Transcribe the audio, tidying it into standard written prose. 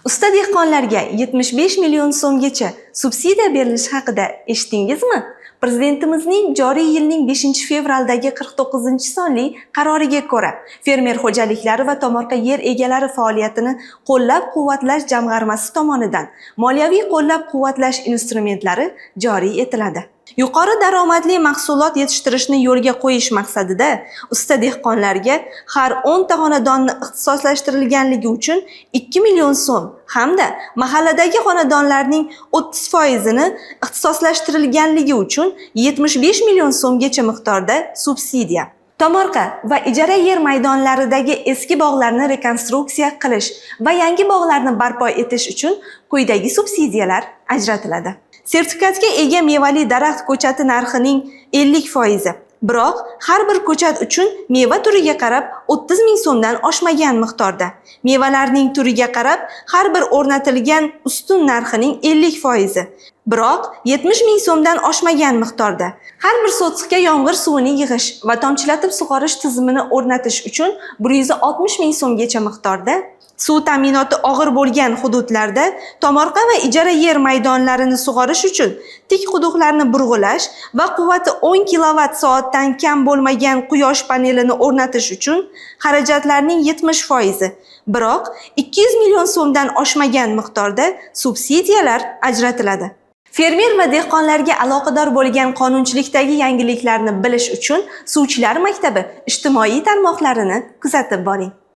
Usta dehqonlarga 75 million so'mgacha subsidiya berilishi haqida eshitdingizmi? Prezidentimizning joriy yilning 5-fevraldagi 49-sonli qaroriga ko'ra, fermer xo'jaliklari va tomorqa yer egalari faoliyatini qo'llab-quvvatlash jamg'armasi tomonidan moliyaviy qo'llab-quvvatlash instrumentlari joriy etiladi. Yuqori daromadli mahsulot yetishtirishni yo'lga qo'yish maqsadida usta dehqonlarga har 10 ta xonadonni ixtisoslashtirilganligi uchun 2 million so'm hamda mahalladagi xonadonlarning 30 foizini ixtisoslashtirilganligi uchun 75 million so'mgacha miqdorda subsidiya. Tomorqa va ijara yer maydonlaridagi eski bog'larni rekonstruksiya qilish va yangi bog'larni barpo etish uchun quyidagi subsidiyalar ajratiladi. Sertifikatga ega mevali daraxt ko'chati narxining 50 foizi. Biroq har bir ko'chat uchun meva turiga qarab 30 ming so'mdan oshmagan miqdorda. Mevalarning turiga qarab har bir o'rnatilgan ustun narxining 50 foizi. Biroq 70 ming so'mdan oshmagan miqdorda. Har bir sotixga yomg'ir suvini yig'ish va tomchilatib sug'orish tizimini o'rnatish uchun 160 ming so'mgacha miqdorda. Suv ta'minoti og'ir bo'lgan hududlarda tomorqa va ijara yer maydonlarini sug'orish uchun tik quduqlarni burg'ilash va quvvati 10 kilovat soatdan kam bo'lmagan quyosh panelini o'rnatish uchun xarajatlarning 70 foizi, biroq 200 million so'mdan oshmagan miqdorda subsidiyalar ajratiladi. Fermer va dehqonlarga aloqador bo'lgan qonunchilikdagi yangiliklarni bilish uchun Suvchilar maktabi ijtimoiy tarmoqlarini kuzatib boring.